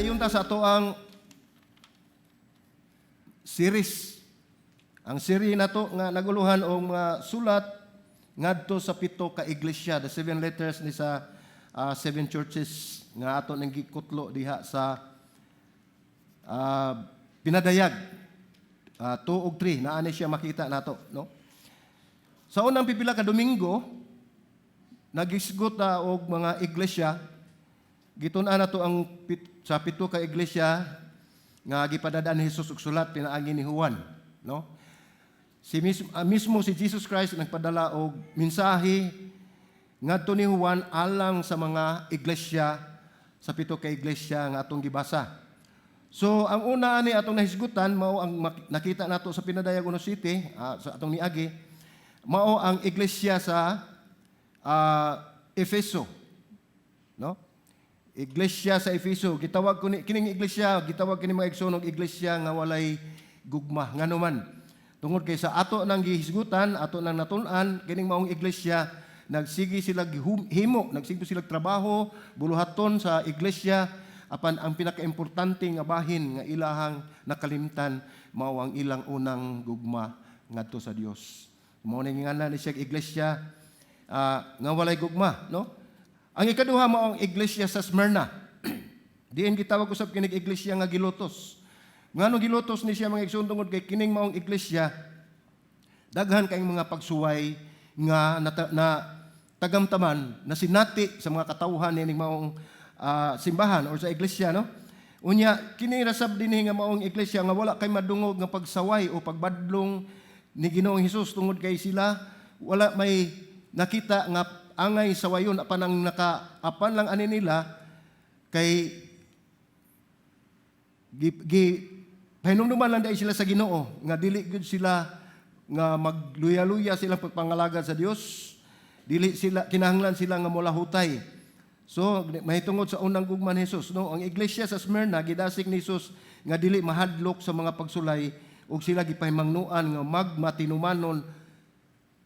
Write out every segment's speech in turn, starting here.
Dayon ta sa atoang series. Ang series nato nga naguluhan og mga sulat ngadto sa pito ka iglesia, the seven letters ni sa seven churches nga ato nang gikutlo diha sa pinadayag 2 ug 3 naa ni siya makita nato, no? Sa unang pipila ka Domingo, nagisgot ta og mga iglesia. Gitun-an nato ang sa pito ka iglesia nga gipadadaan ni Jesus og sulat pinaagi ni Juan, no? Si mismo si Jesus Christ nagpadala og mensahe ngadto ni Juan alang sa mga iglesia, sa pito ka iglesia nga atong gibasa. So ang una ani atong nahisgutan mao ang nakita nato sa Pinadayag Uno City sa atong niagi, mao ang iglesia sa Efeso, no? Iglesia sa Efeso, gitawag ko ni kining iglesia, gitawag kini, mga igsoon, og iglesia nga walay gugma. Ngano man? Tungod kay sa ato nang gihisgutan, ato nang natun-an, kining maong iglesia nagsige sila himo, nagsige sila trabaho, buluhaton sa iglesia, apan ang pinakaimportante nga bahin nga ilahang nakalimtan mao ang ilang unang gugma ngadto sa Dios. Mao ni ngalan ni siya iglesia nga walay gugma, no? Ang ikaduha mao ang iglesia sa Smyrna. Diin gitawag usab kinig iglesia nga gilutos. Ngano gilutos ni siya, mga igsoon? Tungod kay kining maong iglesia daghan kayong mga pagsuway nga na tagamtaman na sinati sa mga katawhan nining maong simbahan or sa iglesia, no? Unya kini rasab dinhi nga maong iglesia nga wala kay madungog nga pagsaway o pagbadlong ni Ginoong Hesus, tungod kay sila wala may nakita nga angay sawayon, apan ang naka apan lang ani nila kay gi pahinumduman lang dahil sila sa Ginoo nga dili gyud sila nga magluya-luya silang pagpangalagad sa Dios. Dili sila kinahanglan sila nga molahutay. So mahitungod sa unang gugma ni Jesus, no? Ang iglesia sa Smyrna gidasig ni Jesus nga dili mahadlok sa mga pagsulay ug sila gipahimangnuan nga magmatinumanon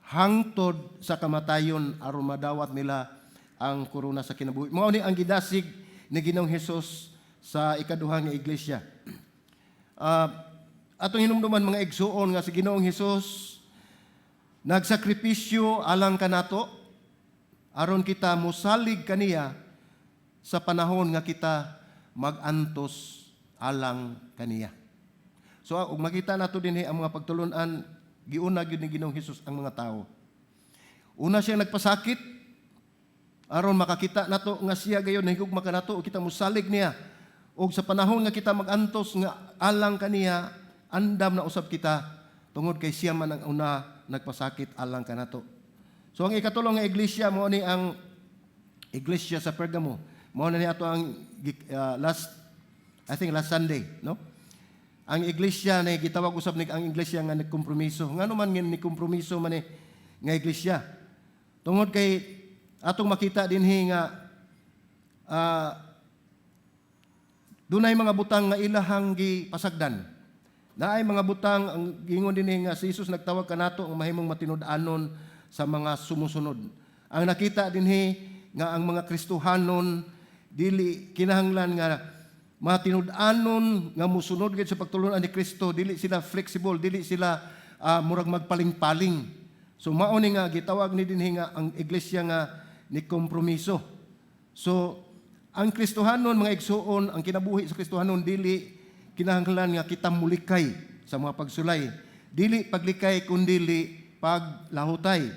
hangtod sa kamatayon aron madawat nila ang korona sa kinabuhi. Mao ni ang gidasig ni Ginoong Hesus sa ikaduha nga iglesia. Atong hinumduman, mga igsuon, nga si Ginoong Hesus nagsakripisyo alang kanato aron kita mosalig kaniya sa panahon nga kita magantos alang kaniya. So ug makita nato dinhi ang mga pagtulunan, giuna gyud ni Ginoong Hesus ang mga tao. Una siya nagpasakit aron makakita nato nga siya gayon nahigugma kanato ug kita mosalig niya. Ug sa panahon nga kita magantos nga alang kaniya, andam na usab kita tungod kay siya man ang una nagpasakit alang kanato. So ang ikatulo nga iglesia mao ni ang iglesia sa Pergamo. Mao na ni ato ang last, I think last Sunday, no? Ang iglesia na gitawag usab ni ang iglesia nga nagkompromiso. Ngano man nga ni kompromiso man ni nga iglesia? Tungod kay atong makita dinhi nga dunay mga butang nga ilahang gipasagdan. Naay mga butang ang gingon dinhi nga si Jesus nagtawag kanato ang mahimong matinud-anon sa mga sumusunod. Ang nakita dinhi nga ang mga Kristohanon dili kinahanglan nga matinud-anon nga musunod gid sa pagtulunan ni Kristo, dili sila flexible, dili sila murag magpaling-paling. So mao ni nga gitawag ni dinhi nga ang iglesia nga ni kompromiso. So ang Kristohanon, mga igsuon, ang kinabuhi sa Kristohanon dili kinahanglan nga kita mulikay sa mga pagsulay. Dili paglikay kundili paglahutay.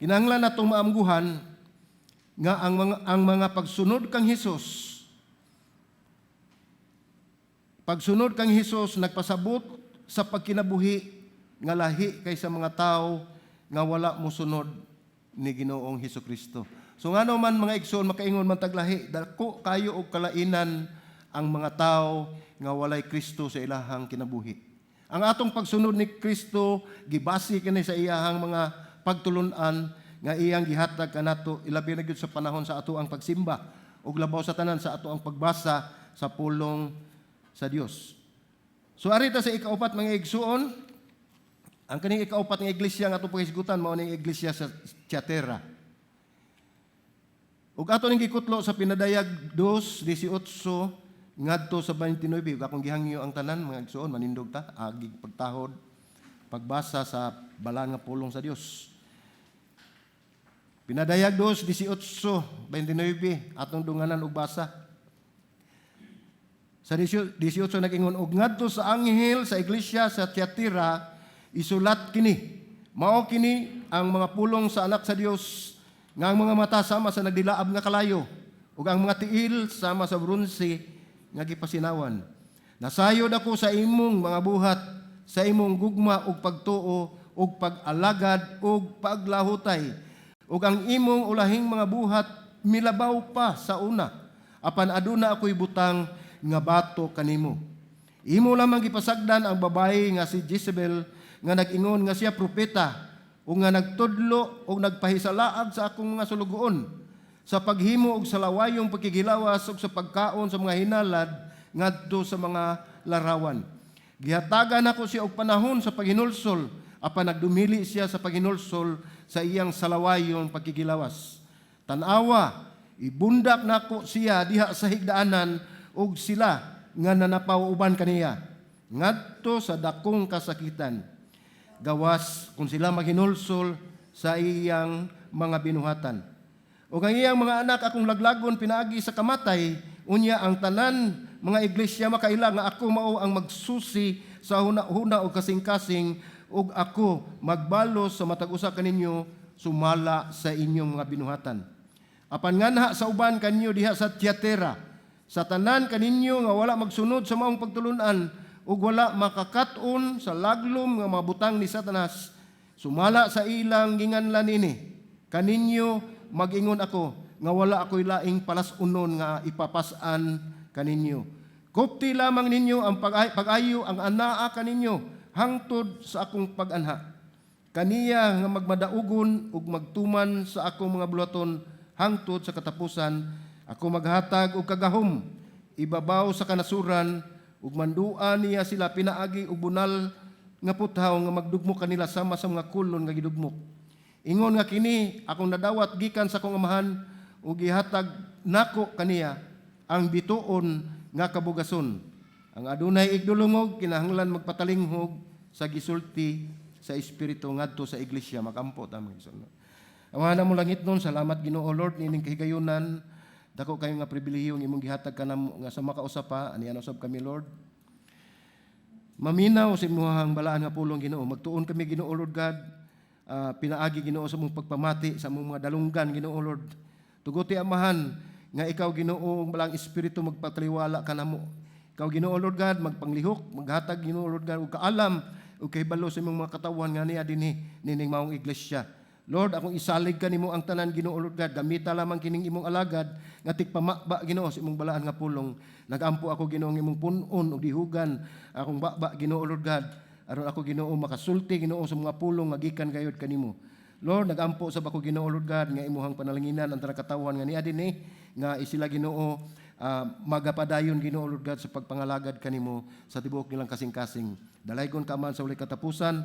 Kinahanglan natong maamguhan nga ang mga pagsunod kang Hesus nagpasabot sa pagkinabuhi nga lahi kaysa mga tao nga wala mosunod ni Ginoong Hesus Kristo. So ngano man, mga igsoon, makaingon man taglahi? Dako kayo og kalainan ang mga tao nga walay Kristo sa ilahang kinabuhi. Ang atong pagsunod ni Kristo gibase kini sa iyahang mga pagtulunan nga iyang gihatag kanato, ilabi na gyud sa panahon sa ato ang pagsimba ug labaw sa tanan sa ato ang pagbasa sa pulong sa Dios. So ari ta sa ikaupat, mga igsuon, ang kaning ikaupat nga iglesia nga atong paghisgutan mao ning iglesia sa Tiatira. Ug ato ning gikutlo sa Pinadayag 2:18 ngadto sa 29. Ug akong gihangyo ang tanan, mga igsoon, manindog ta agig pagtahod, pagbasa sa balaan nga pulong sa Dios. Pinadayag 2, 18, 29, atong dunganan og basa. Sa 18 nag-ingon, "Og ngadto sa anghel sa iglesia sa Tiatira isulat kini: Mao kini ang mga pulong sa Anak sa Dios nga ang mga mata sama sa nagdilaab nga kalayo ug ang mga tiil sama sa bronse nga gipasinawan. Nasayod ako sa imong mga buhat, sa imong gugma ug pagtuo ug pag-alagad ug paglahutay, ug ang imong ulahing mga buhat milabaw pa sa una. Apan aduna ako'y butang nga batok kanimo. Imo lamang gipasagdan ang babayi nga si Jezebel nga nag-ingon nga siya propeta ug nga nagtudlo ug nagpahisalaag sa akong mga sulugoon sa paghimo og salawayong pagkigilawas ug sa pagkaon sa mga hinalad ngadto sa mga larawan. Gihatagan nako siya og panahon sa paghinulsol, apan nagdumili siya sa paghinulsol sa iyang salawayon pagkigilawas. Tan-awa, ibundak nako siya diha sa higdaanan ug sila nga nanapaw uban kaniya ngadto sa dakong kasakitan, gawas kung sila maghinulsol sa iyang mga binuhatan. Ug ang iyang mga anak akong laglagon pinaagi sa kamatay. Unya ang tanan mga iglesia makaila nga ako mao ang magsusi sa huna-huna ug kasing-kasing, ug ako magbalos sa matag usa kaninyo sumala sa inyong mga binuhatan. Apan nganha sa uban kanyo diha sa Tiatira, sa tanan kaninyo nga wala magsunod sa maong pagtulunan ug wala makakat-on sa laglom nga mga butang ni Satanas, sumala sa ilang ginganlan ini, kaninyo mag-ingon ako nga wala ako'y laing palas-unon nga ipapas-an kaninyo. Kupti lamang ninyo ang pag-ayo ang anaa kaninyo hangtod sa akong pag-anha. Kaniya nga magmadaugon ug magtuman sa akong mga buluhaton hangtod sa katapusan, ako maghatag og kagahom ibabaw sa kanasuran, ug manduan niya sila pinaagi og bunal nga puthaw nga magdugmok kanila sama sa mga kolon nga gidugmok. Ingon nga kini akong nadawat gikan sa akong Amahan, ug gihatag nako kaniya ang bituon nga kabugason. Ang adunay igdulungog kinahanglan magpatalinghog sa gisulti sa Espiritu ngadto sa iglesia." Makampo ta, mga igsoon. Amahan namong langitnon, salamat, Ginoo Lord, nining kahigayunan. Dako kayo nga pribilehiyo ang imong gihatag kanamo nga sa makausa pa aniya usab kami, Lord, maminaw sa imuhang balaan nga pulong, Ginoo. Magtuon kami, Ginoo Lord God, pinaagi, Ginoo, sa imong pagpamati sa imong mga dalunggan, Ginoo Lord. Tuguti, Amahan, nga ikaw, Ginoo, ang Balaang Espiritu magpataliwala kanamo. Ikaw, Ginoo Lord God, magpanglihok, maghatag, Ginoo Lord God, ug kaalam ug kahibalo sa imong mga katawhan nga niya dinhi nining maong iglesia. Lord, akong isalig kanimo ang tanan, Ginoo Lord God. Gamita lamang kining imong alagad nga tigpamaba, Ginoo, sa imong balaan nga pulong. Nagampo ako, Ginoo, ng imong pun-on ug dihugan akong baba, Ginoo Lord God. Aron ako, Ginoo, makasulti, Ginoo, sa mga pulong nga gikan gayod kanimo. Lord, nagampo sab ako, Ginoo Lord God, nga imuhang panalanginan ang tanang katawhan nga niya dinhi, nga isila, Ginoo, magapadayon, Ginoo Lord God, sa pagpangalagad kanimo sa tibuok nilang kasing-kasing. Dalaygon ka man sa walay katapusan.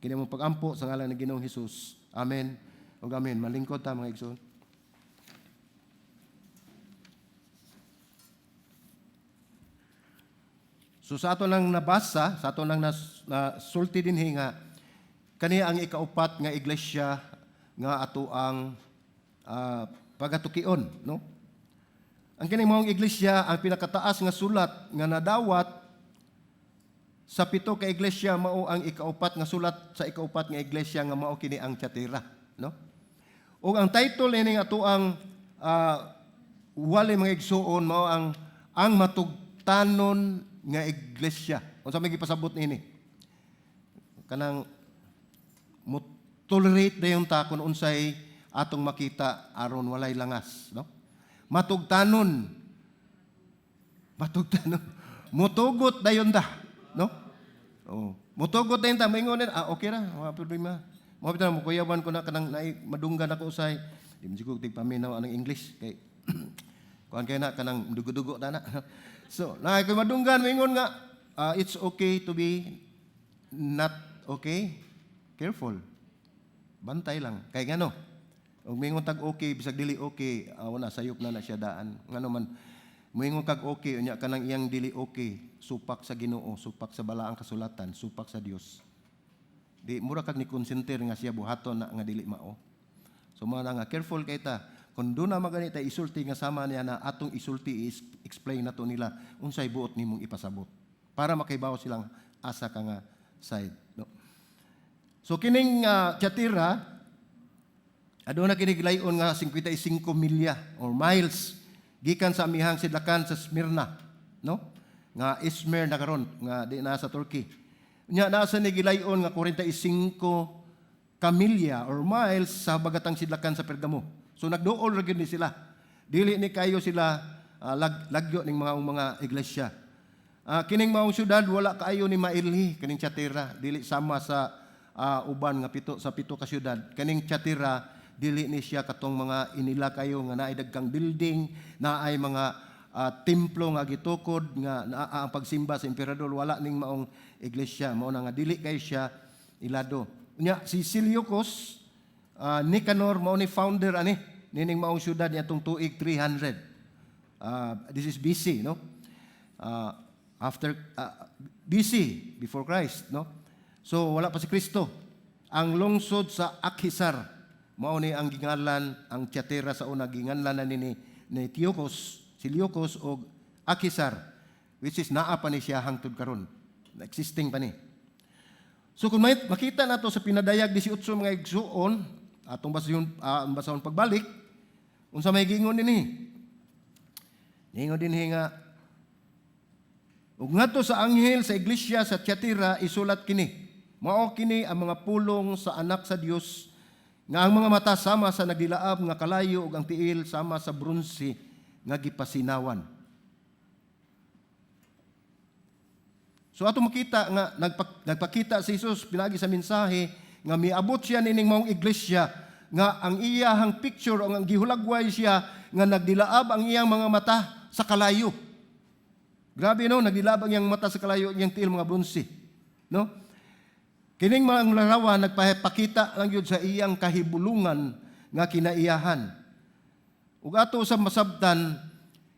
Kini among pagampo sa ngalan ng Ginoong Hesus. Amen. Ug amen. Malingkod ta, mga igsoon. So sa ato lang nabasa, sa ato lang nasulti dinhi nga kani ang ikaupat nga iglesia nga ato ang pagatukion, no? Ang kining maong iglesia ang pinakataas nga sulat nga nadawat sa pito ka iglesia, mao ang ikaupat nga sulat sa ikaupat nga iglesia nga mao kini ang Tiatira, no? Ug ang title nining ato ang wali, mga igsuon, mao ang matugtanon nga iglesia. Unsa may gipasabot niini? Kanang mo tolerate dayon ta kung unsay atong makita aron walay langas, no? Matugtanon. Matugtanon. Mutugot dayon ta, no? Oh. Mutugot dayon ta, moingon din, "Ah, okay ra, wala problema." Mo bitaw mo kuyaban ko na kanang naay madunggan ako usay. Di mo siguro tigpaminaw anang English kay kuan kay na kanang dugo-dugo ta na. So, naay koy madunggan, moingon nga, "Ah, it's okay to be not okay." Careful. Bantay lang. Kay ngano? Ug mingon tag okay bisag dili okay, wala, sayop na na siya daan. Ngano man Moingon kag okay, unya kanang iyang dili okay, supak sa Ginoo, supak sa balaang kasulatan, supak sa Dios. Di mura kag ni konsenter nga siya buhaton na nga dili mao. So mao na nga careful kay ta. Kung duna magani ta isulti nga sama niya na, atong isulti, explain nato nila unsay buot nimong ipasabot para makaibaw silang asa ka nga side, no? So kining Tiatira, aduna kini gilayon nga 55 milya or miles gikan sa amihang sidlakan sa Smyrna, no? Nga Izmir na karon, nga di na sa Turkey. Nya nasa ni gilayon nga 45 ka milya or miles sa bagatang sidlakan sa Pergamo. So nagduol ra gyud ni sila. Dili ni kayo sila lagyo ning mga iglesia. Kining maong syudad, wala kaayo ni mailhi kining Tiatira, dili sama sa uban nga pito sa pito ka syudad. Kining Tiatira, dili ni siya katong mga inila kayo nga naay dagkang building, naay mga templo nga gitukod nga naa ang pagsimba sa emperador. Wala ning maong iglesia. Mao na nga dili kay siya ilado. Unya si Seleucus Nicanor, mao ni founder ani nining maong syudad niadtong tuig 300. This is BC, no? After BC, before Christ, no? So wala pa si Kristo. Ang lungsod sa Akhisar, mao ni ang gingalan ang Tiatira sa una, ginganlan na ni Tiochus, Seleucus og Akhisar, which is naa pa ni siya hangtod karon. Existing pa ni. So kung may, makita nato sa Pinadayag 18, mga igsuon, atong basahon pagbalik, unsa may giingon dinhi? Niingon dinhi nga, "Ug ngadto sa anghel sa iglesia sa Tiatira isulat kini. Mao kini ang mga pulong sa Anak sa Dios nga ang mga mata sama sa nagdilaab nga kalayo ug ang tiil sama sa bronse nga gipasinawan." So ato makita nga nagpakita si Jesus pinagi sa mensahe nga miabot siya nining maong iglesia nga ang iyahang picture o ang gihulagway siya nga nagdilaab ang iyang mga mata sa kalayo. Grabe, no, nagdilaab ang iyang mata sa kalayo, iyang tiil mga bronse. No? Kining mga larawan nagpakita lang yun sa iyang kahibulungan nga kinaiyahan. Ug ato sa masabtan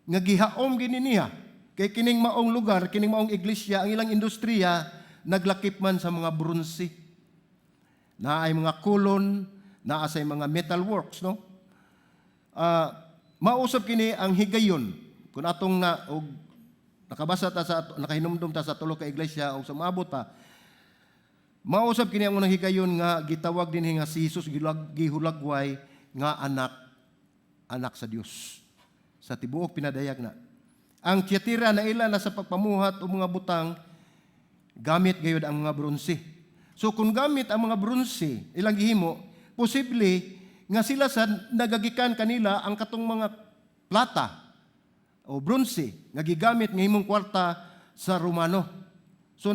nga gihaom gini niya kay kining maong lugar, kining maong iglesia, ang ilang industriya naglakip man sa mga bronse. Naay mga kolon, naa say mga metal works, no? Mausab kini ang higayon kung atong na og nakabasa ta sa nakahinumdum ta sa tulo ka iglesia o sa maabot pa. Mausab kini ang unang higayon nga gitawag dinhi nga si Jesus gihulagway nga anak sa Dios sa tibuok Pinadayag na. Ang Tiatira naila na sa pagpamuhat og mga butang, gamit gayud ang mga bronse. So kung gamit ang mga bronse ilang gihimo, posible nga sila sa nagagikan kanila ang katong mga plata o bronse nga gigamit nga himong kwarta sa Romano. So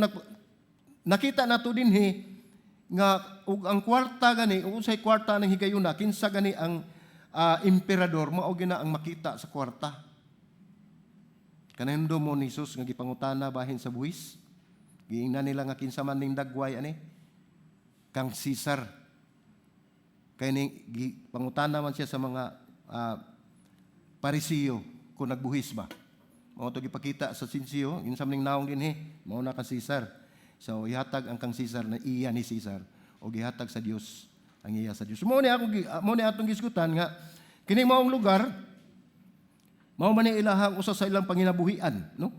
nakita nato dinhi nga ug ang kwarta gani, ug unsay kwarta ng higayuna, kinsa gani ang emperador, mao gina ang makita sa kwarta. Kanahimdom mo ni Jesus nga gipangutana bahin sa buhis. Giingnan nila nga kinsa man ning dagway ani kang Caesar. Kay ning pangutana man siya sa mga Parisiyo kung nagbuhis ba. Mao to gipakita sa sinsiyo, kinsa man ning naong dinhi, mao na kang Caesar. So ihatag ang kang Caesar na iya ni Caesar o gihatag sa Dios ang iya sa Dios. Mao ni atong gisgutan nga kini maong lugar, mao man ni ilahang usa sa ilang panginabuhian, no?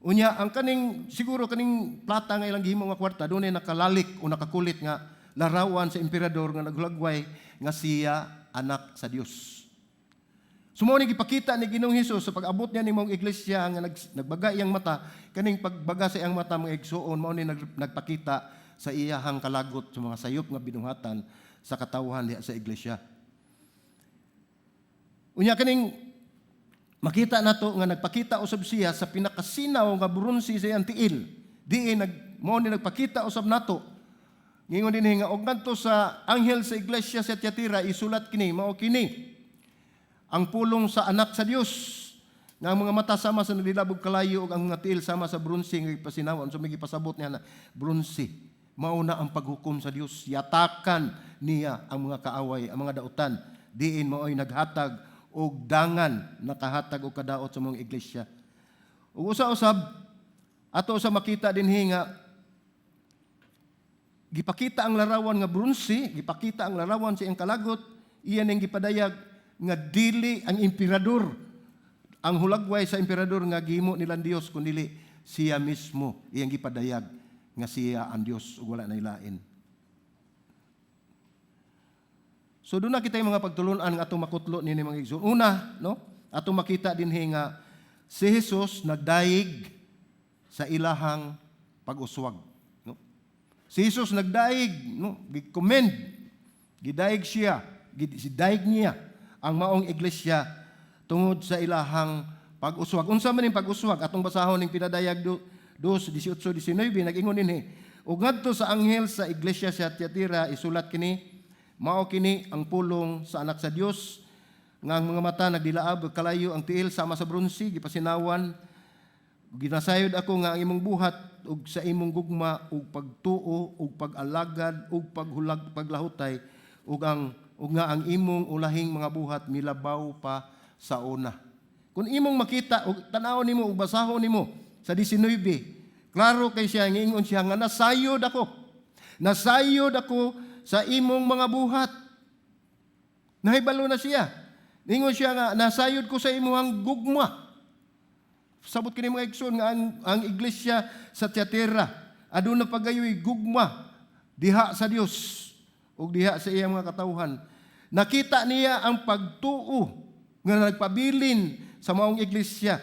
Unya ang kaning siguro kaning plata nga ilang gihimo nga kwarta, dunay nakalalik o nakakulit nga larawan sa emperador nga naghulagway nga siya anak sa Dios. So mao ni gipakita ni Ginoong Hesus sa pag-abot niya ni maong iglesia nga nagbaga iyang mata, kaning pagbaga sa iyang mata, mga igsuon, mao ni nagpakita sa iyahang kalagot sa mga sayop nga binuhatan sa katawhan diha sa iglesia. Unya kaning makita nato nga nagpakita usab siya sa pinakasinaw nga bronse sa iyang tiil. Diin mao ni nagpakita usab nato. Ngingon dinhi nga, "Og ngadto sa anghel sa iglesia sa Tiatira isulat kini, mao kini ang pulong sa Anak sa Dios nga ang mga mata sama sa nagdilabog kalayo ug ang mga tiil sama sa bronse nga gipasinawan." So may gipasabot niya na bronse, mao na ang paghukom sa Dios. Yatakan niya ang mga kaaway, ang mga dautan, diin mao'y naghatag Ug dangan nakahatag og kadaot sa mga iglesia. Ug usa usab ato sa makita dinhi nga gipakita ang larawan nga bronze, gipakita ang larawan sa iyang kalagot, iya ning gipadayag nga dili ang emperador, ang hulagway sa emperador nga gihimo nilang Dios, kundi siya mismo iyang gipadayag nga siya ang Dios ug wala na ilain. So doon na kita yung mga pagtulunan nga atong makutlo nini, mga igsoon. Una, no? Atong makita dinhi nga si Jesus nagdayeg sa ilahang pag-uswag, no? Si Jesus nagdayeg, no? Gi-commend, gidayeg siya, gidayeg niya ang maong iglesia tungod sa ilahang pag-uswag. Unsa man ning pag-uswag? Atong basahon ning Pinadayag 2, 18, 19, nag-ingon dinhi. "Ug ngadto sa anghel sa iglesia sa Tiatira isulat kini: Mao kini ang pulong sa Anak sa Dios nga ang mga mata nagdilaab ug kalayo ang tiil sama sa bronse gipasinawan. Ginasayod ako nga ang imong buhat ug sa imong gugma ug pagtuo ug pag-alagad ug paghulag paglahutay ug nga ang imong ulahing mga buhat milabaw pa sa una." Kung imong makita ug tan-awon nimo ug basahon nimo sa 19, klaro kay siya, ngiingon siya nga nasayod ako. Nasayod ako sa imong mga buhat. Nahibalo na siya. Ningon siya nga nasayod ko sa imong gugma. Sabot kini, mga igsoon, nga ang iglesia sa Tiatira aduna pagayoy gugma diha sa Dios ug diha sa iyang mga katawhan. Nakita niya ang pagtuo nga nagpabilin sa maong iglesia.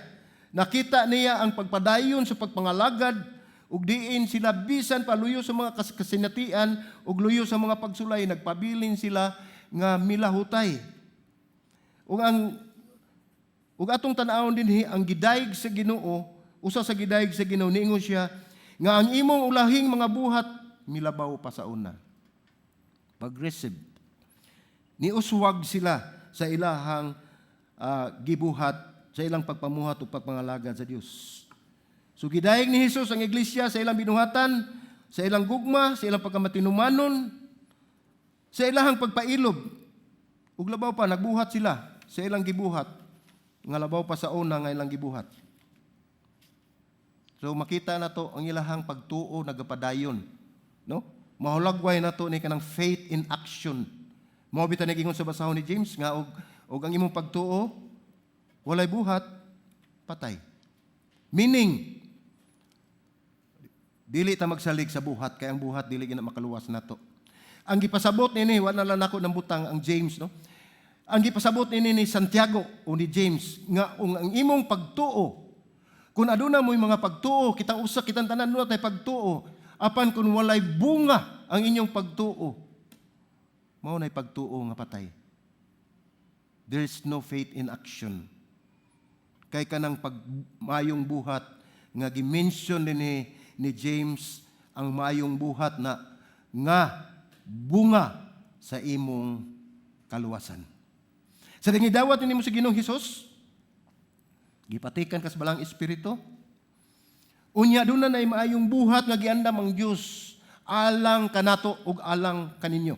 Nakita niya ang pagpadayon sa pagpangalagad ug diin sila bisan pa luyo sa mga kasinatian ug luyo sa mga pagsulay, nagpabilin sila nga milahutay. Ug atong tan-awon dinhi ang gidayeg sa Ginoo, usa sa gidayeg sa Ginoo, niingon siya nga ang imong ulahing mga buhat milabaw pa sa una. Progressive. Niuswag sila sa ilahang gibuhat sa ilang pagpamuhat ug pagpangalagad sa Dios. So gidayeg ni Jesus ang iglesia sa ilang binuhatan, sa ilang gugma, sa ilang pagkamatinumanon, sa ilahang pagpailob. Ug labaw pa, nagbuhat sila sa ilang gibuhat nga labaw pa sa una nga ilang gibuhat. So makita na to ang ilahang pagtuo nagapadayon, no? Mahulagway na to ni kanang faith in action. Mao bitaw nagingon sa basahon ni James nga og ang imong pagtuo walay buhat, patay. Meaning dili ta magsalig sa buhat kay ang buhat dili gina makaluwas nato. Ang gipasabot nini, wala lang nako ng butang ang James, no? Ang gipasabot nini ni Santiago o ni James nga ang imong pagtuo, kung aduna mo'y mga pagtuo, kitang usa, kitang tanan aduna tay pagtuo, apan kung walay bunga ang inyong pagtuo, mao nay pagtuo nga patay. There is no faith in action. Kay kanang pagmayong buhat nga gi-mention din ni James, ang mayong buhat na nga bunga sa imong kaluwasan. Sa dawat nimo sa Ginoong Hesus, gipatikan kas Balaang Espiritu. Unya duna na maayong buhat nga giandam ang Dios alang kanato ug alang kaninyo.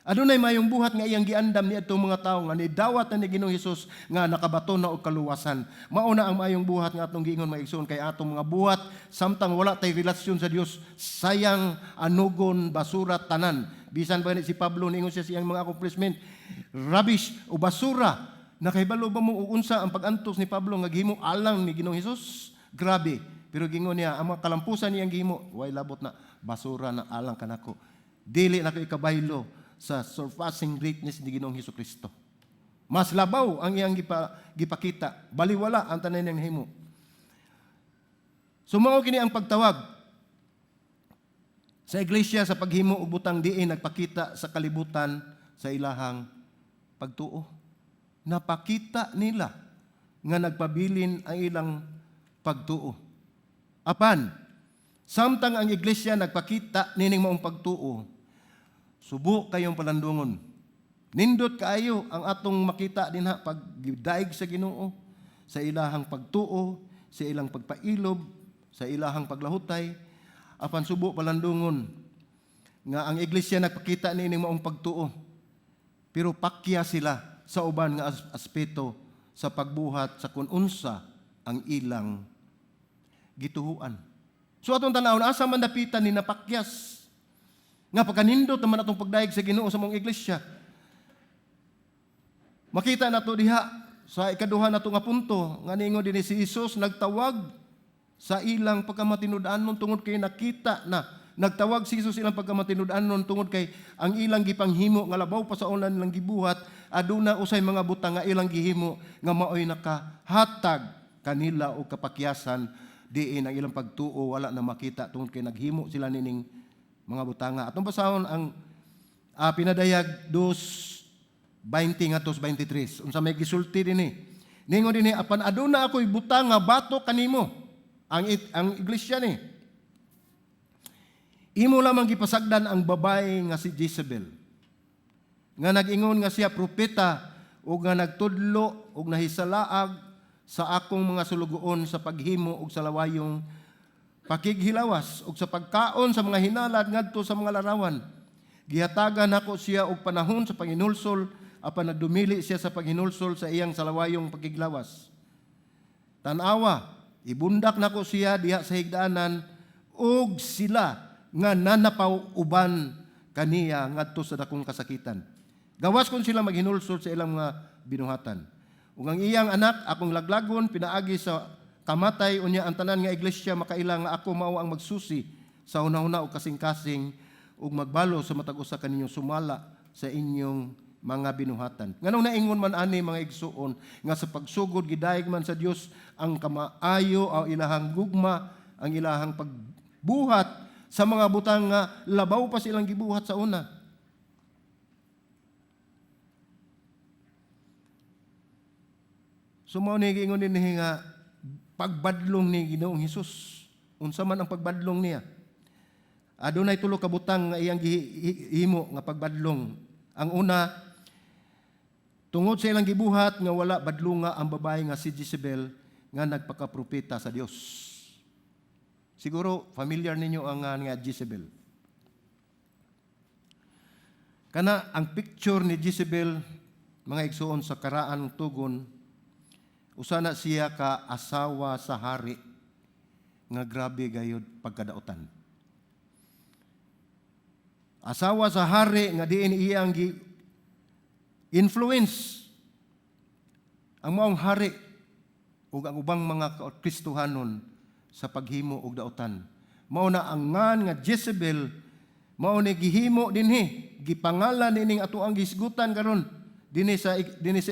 Adunay mayong buhat nga iyang giandam ni adtong mga tawo nga nidawat na ni Ginoong Hesus nga nakabaton na og kaluwasan. Mao na ang maayong buhat nga atong giingon, mga igsoon, kay atong mga buhat samtang wala tay relasyon sa Dios, sayang, anugon, basura tanan. Bisan pa ni si Pablo, niingon siya sa iyang mga accomplishment, rubbish o basura. Nakahibalo ba mo og unsa ang pag-antos ni Pablo nga gihimo alang ni Ginoong Hesus? Grabe. Pero gingon niya, ang mga kalampusan niyang gihimo, way labot na, basura na alang kanako. Dili nako ikabaylo sa surpassing greatness ni Ginoong Hesus Kristo. Mas labaw ang iyang gipakita, baliwala ang tanan niyang nahimo. So mao kini ang pagtawag sa iglesia sa paghimo og butang diin nagpakita sa kalibutan sa ilahang pagtuo. Napakita nila nga nagpabilin ang ilang pagtuo. Apan, samtang ang iglesia nagpakita nining maong pagtuo, subo kayong palandungon. Nindot kaayo ang atong makita dinha pagdaig sa Ginoo sa ilahang pagtuo, sa ilang pagpailob, sa ilahang paglahutay. Apan subo palandungon nga ang iglesia nagpakita nining maong pagtuo. Pero pakya sila. sa uban nga aspeto sa pagbuhat sa kung unsa ang ilang gituhuan. So atong tanawon, asa man dapitan ni napakyas? Nga pagkanindot naman atong pagdayeg sa Ginoo sa maong iglesia. Makita nato diha sa ikaduha nato nga punto nga niingon dinhi, si Jesus nagtawag sa ilang pagkamatinud-anon tungod kay nakita na. Nagtawag si Jesus ilang pagkamatinud-anon tungod kay ang ilang gipanghimo nga labaw pa sa una nilang gibuhat, aduna usay mga butang nga ilang gihimo nga maoy nakahatag kanila og kapakyasan diin ang ilang pagtuo wala na makita tungod kay naghimo sila nining mga butanga. Atong basahon ang Pinadayag 2:20 ngadto 23. Unsa may gisulti dinhi? Ningon dinhi, "Apan aduna ako'y butang nga batok kanimo." Ang iglesia ni. "Imo lamang gipasagdan ang babae nga si Jezebel, nga nag-ingon nga siya propeta ug nga nagtudlo ug nahisalaag sa akong mga sulugoon sa paghimo og salawayong pakighilawas ug sa pagkaon sa mga hinalad ngadto sa mga larawan. Gihatagan nako siya og panahon sa panghinulsol, apan nagdumili siya sa paghinulsol sa iyang salawayong pakiglawas. Tan-awa, ibundak nako siya diha sa higdaanan ug sila nga nanapaw uban kaniya ngadto sa dakong kasakitan. Gawas kon sila maghinulsol sa ilang mga binuhatan. Ug ang iyang anak akong laglagon pinaagi sa kamatay, unya ang tanan nga iglesia makaila nga ako mao ang magsusi sa hunahuna ug kasing-kasing ug magbalo sa matag usa kaninyo sumala sa inyong mga binuhatan." Nganong naingon man ani, mga igsuon, nga sa pagsugod gidayeg man sa Dios ang kamaayo o ilahang gugma, ang ilahang pagbuhat sa mga butang nga labaw pa silang gibuhat sa una? So mao ni giingon dinhi nga pagbadlong ni Ginoong Hesus. Unsa man ang pagbadlong niya? Adunay tulo ka butang nga iyang gihimo nga pagbadlong. Ang una, tungod sa ilang gibuhat nga wala badlunga ang babae nga si Jezebel nga nagpakapropeta sa Dios. Siguro familiar ninyo ang nga Jezebel. Kana ang picture ni Jezebel, mga igsuon, sa karaan tugon, usa na siya ka asawa sa hari nga grabe gayud pagkadautan. Asawa sa hari nga diin iyang gi influence ang maong hari ug ang ubang mga Kristohanon sa paghimo og dautan. Mao na ang ngan nga Jezebel mao ni gihimo dinhi, gipangalan nining ato ang gisgutan karon dinhi sa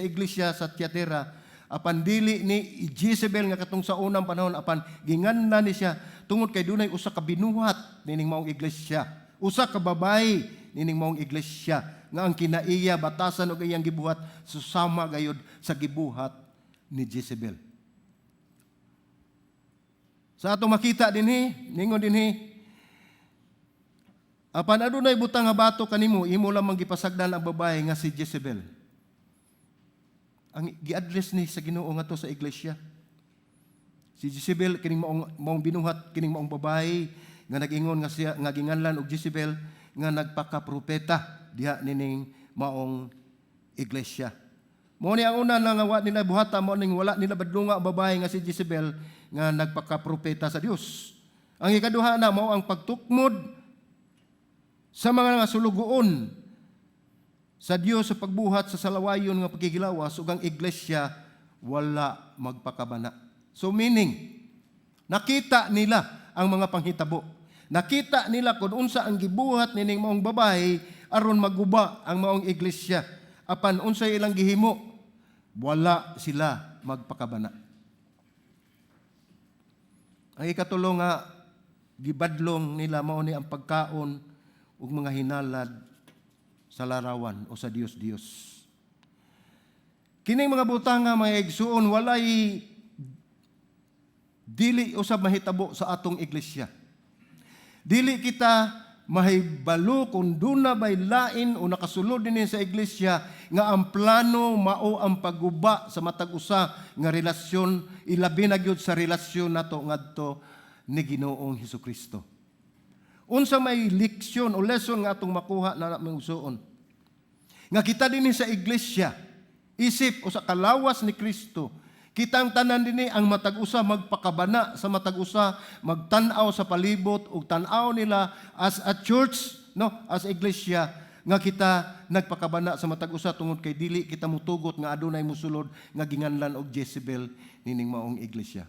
iglesia sa Tiatira, apan dili ni Jezebel nga katong sa unang panahon, apan ginganlan ni siya tungod kay dunay usa ka binuhat nining maong iglesia, usa ka babayi nining maong iglesia nga ang kinaiya batasan og iyang gibuhat susama gayud sa gibuhat ni Jezebel. Sa atong makita dinhi, ningon dinhi, "Apan adunay butang nga batok kanimo, imo lamang gipasagdan ang babae nga si Jezebel." Ang gi-address ni sa Ginoo ngadto sa iglesia. Si Jezebel kining maong binuhat, kining maong babae nga nag-ingon nga siya nga ginganlan og Jezebel nga nagpakapropeta diha nining maong iglesia. Mao ni ang una na nga wa nila buhata, mao ning wala nila badlunga ang babae nga si Jezebel nga nagpakapropeta sa Dios. Ang ikaduha na mao ang pagtukmod sa mga nga sulugoon sa Dios sa pagbuhat sa salawayon nga pagkigilawas ug ang iglesia wala magpakabana. So meaning, nakita nila ang mga panghitabo. Nakita nila kung unsa ang gibuhat nining maong babae aron maguba ang maong iglesia. Apan unsay ilang gihimo? Wala sila magpakabana. Ang ikatulo nga gibadlong nila mao ni ang pagkaon ug mga hinalad sa larawan o sa Dios-Dios. Kining mga butang nga, mga igsuon, walay dili usab mahitabo sa atong iglesia. Dili kita mahibalo kung duna bay lain o nakasulod dinhi sa iglesia nga ang plano mao ang pagguba sa matag usa nga relasyon, ilabi na gyud sa relasyon nato ngadto ni Ginoong Hesukristo. Unsa may leksyon o lesson nga atong makuha na mga igsuon? Nga kita dinhi sa iglesia, Isip usa ka lawas ni Kristo. Kitang tanan dinhi, ang matag usa magpakabana sa matag usa, magtan-aw sa palibot ug tan-aw nila as a church, no, as iglesia nga kita nagpakabana sa matag usa tungod kay dili kita mutugot nga adunay musulod nga ginganlan og Jezebel nining maong iglesia.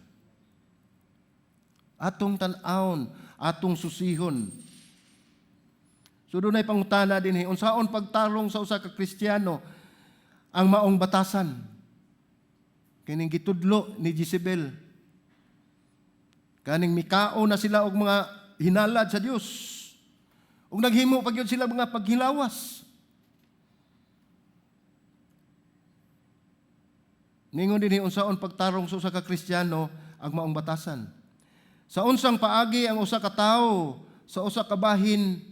Atong tan-awon, atong susihon. So dunay pangutana dinhi, unsaon pagtarong sa usa ka Kristiyano ang maong batasan? Kining gitudlo ni Jezebel. Kaning mikao na sila og mga hinalad sa Dios. Ug naghimo pa gyud sila mga paghilawas. Ningon dinhi, unsaon pagtarong sa usa ka Kristiyano ang maong batasan? Sa unsang paagi ang usa ka tawo sa usa ka bahin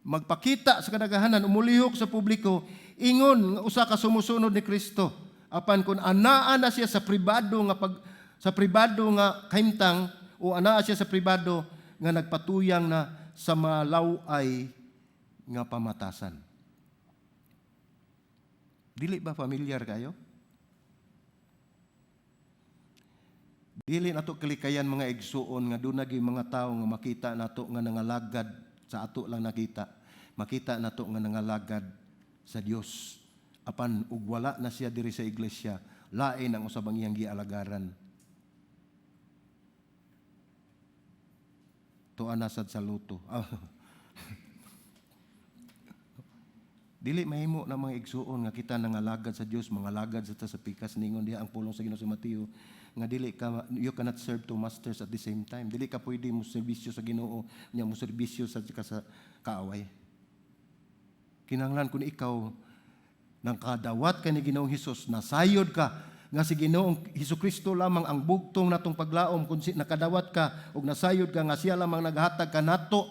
magpakita sa kadaghanan, umulihok sa publiko, ingon nga usa ka sumusunod ni Kristo, apan kung anaa na siya sa pribado nga kahimtang o anaa siya sa pribado nga nagpatuyang na sa malaw-ay nga pamatasan? Dili ba familiar kayo? Dili nato kalikayan, mga igsuon, nga duna gyud mga tawo nga makita nato nga nangalagad sa ato lang nakita. Makita nato nga nangalagad sa Dios. Apan ug wala na siya diri sa iglesia, lain ang usabang iyang gialagaran. Tuan na sad sa luto. Dili mahimo na, mga igsuon, nga kita nangalagad sa Dios, mangalagad sa ta sa pikas. Ningon diha ang pulong sa Ginoo sa Mateo nga dili ka, you cannot serve two masters at the same time. Dili ka pwede mo serbisyo sa Ginoo nya mo serbisyo sa ka sa kaaway. Kinahanglan kun ikaw nang kadawat ka ni Ginoong Hesus, nasayod ka nga si Ginoong Hesukristo lamang ang bugtong natong paglaom, kung si, nakadawat ka ug nasayod ka nga siya lamang naghatag kanato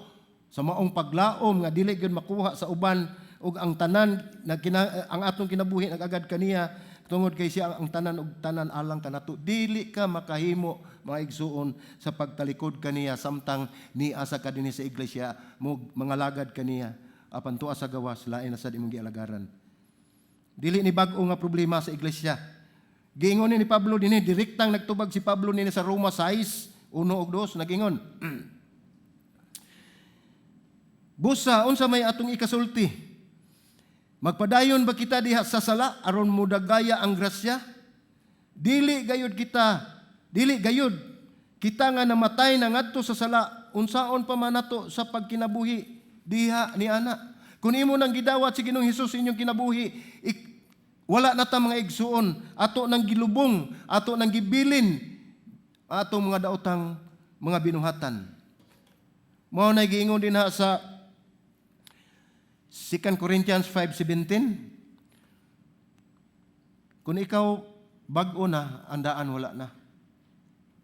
sa maong paglaom nga dili gyud makuha sa uban, ug ang tanan na ang atong kinabuhi nagagad kaniya tungod kay siya ang tanan ug tanan alang kanato, dili ka makahimo, mga igsuon, sa pagtalikod kaniya samtang niasa ka dinhi sa iglesia mo mangalagad kaniya, apan tuwa sa gawas lain na sad imong gialagaran. Dili ni bag-o nga problema sa iglesia. Giingon ni Pablo dinhi, direktang nagtubag si Pablo nini sa Roma 6, 1 ug 2, nagingon. "Busa, unsa may atong ikasulti? Magpadayon ba kita diha sa sala aron mudagaya ang grasya? Dili gayud kita, dili gayud. Kita nga namatay na ngadto sa sala, unsaon pa man nato sa pagkinabuhi diha ni ana?" Kung imo nang gidawat si Ginoong Hesus sa inyong kinabuhi, wala na ta, mga igsuon, ato nang gilubong, ato nang gibilin, atong mga daotang mga binuhatan. Mao na giingon dinha sa 2 Corinthians 5:17. Kung ikaw bag-o na, andaan wala na.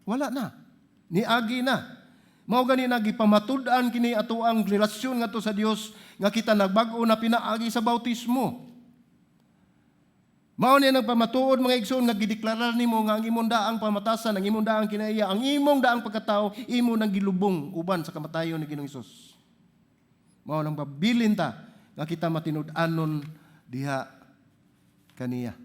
Wala na. Niagi na. Mao gani nagipamatud-an kini ato ang relasyon ngadto sa Dios nga kita nagbag-o na pinaagi sa bautismo. Mao ni nagpamatuod, mga igsoon, nga gideklarar nimo nga ang imong daang pamatasan, ang imong daang kinaiya, ang imong daang pagkatao, imo nang gilubong uban sa kamatayon ni Ginoong Hesus. Mao nang pabilin ta nga kita matinud-anon diha kaniya.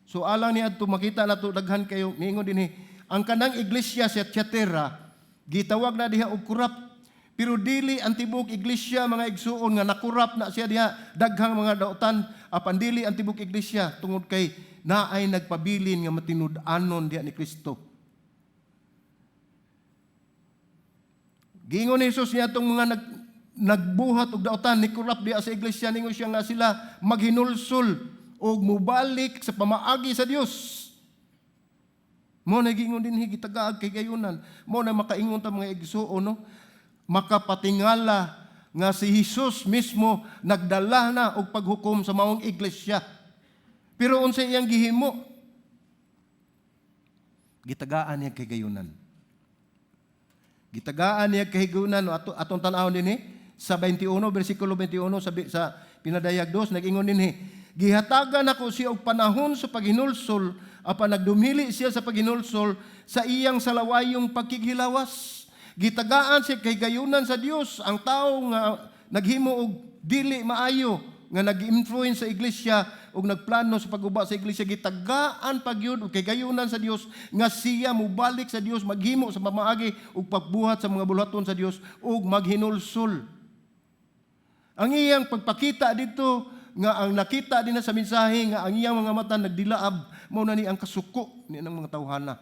So alang ni adto, makita nato daghan kayo. Niingon dinhi, ang kanang iglesia sa Tiatira gitawag na diha og corrupt. Pero dili ang tibuok iglesia, mga igsuon, nga nakurap na siya diha, daghang mga daotan, apan dili ang tibuok iglesia tungod kay naay nagpabilin nga matinud-anon diha ni Kristo. Giingon ni Jesus niya atong mga nagbuhat og daotan ni kurap diha sa iglesia, ningon siya nga sila maghinulsol og mubalik sa pamaagi sa Dios. Mo na giingon dinhi, gitagaag kay gayunan. Mo na makaingon ta, mga igsuon, no? Makapatingala nga si Jesus mismo nagdala na og paghukom sa maong iglesia. Pero unsa iyang gihimo? Gitagaan niya kay gayunan. Gitagaan niya kay gayunan ato atong tan-awon dinhi sa 21, bersikulo 21 sa pinadayag 2, nag-ingon dinhi, "Gihatagan ako siya og panahon sa paghinulsol, apan nagdumili siya sa paghinulsol sa iyang salawayong pagkighilawas." Gitagaan siya kay gayunan sa Dios ang tao nga naghimo og dili maayo nga nag-influence sa iglesia ug nagplano sa pagguba sa iglesia, gitagaan pa gyud og kahigayunan sa Dios nga siya mobalik sa Dios, maghimo sa pamaagi ug pagbuhat sa mga buluhaton sa Dios ug maghinulsol. Ang iyang pagpakita dito nga ang nakita din na sa mensahe nga ang iyang mga mata nagdilaab, mao na ni ang kasuko ni ng mga tawhana.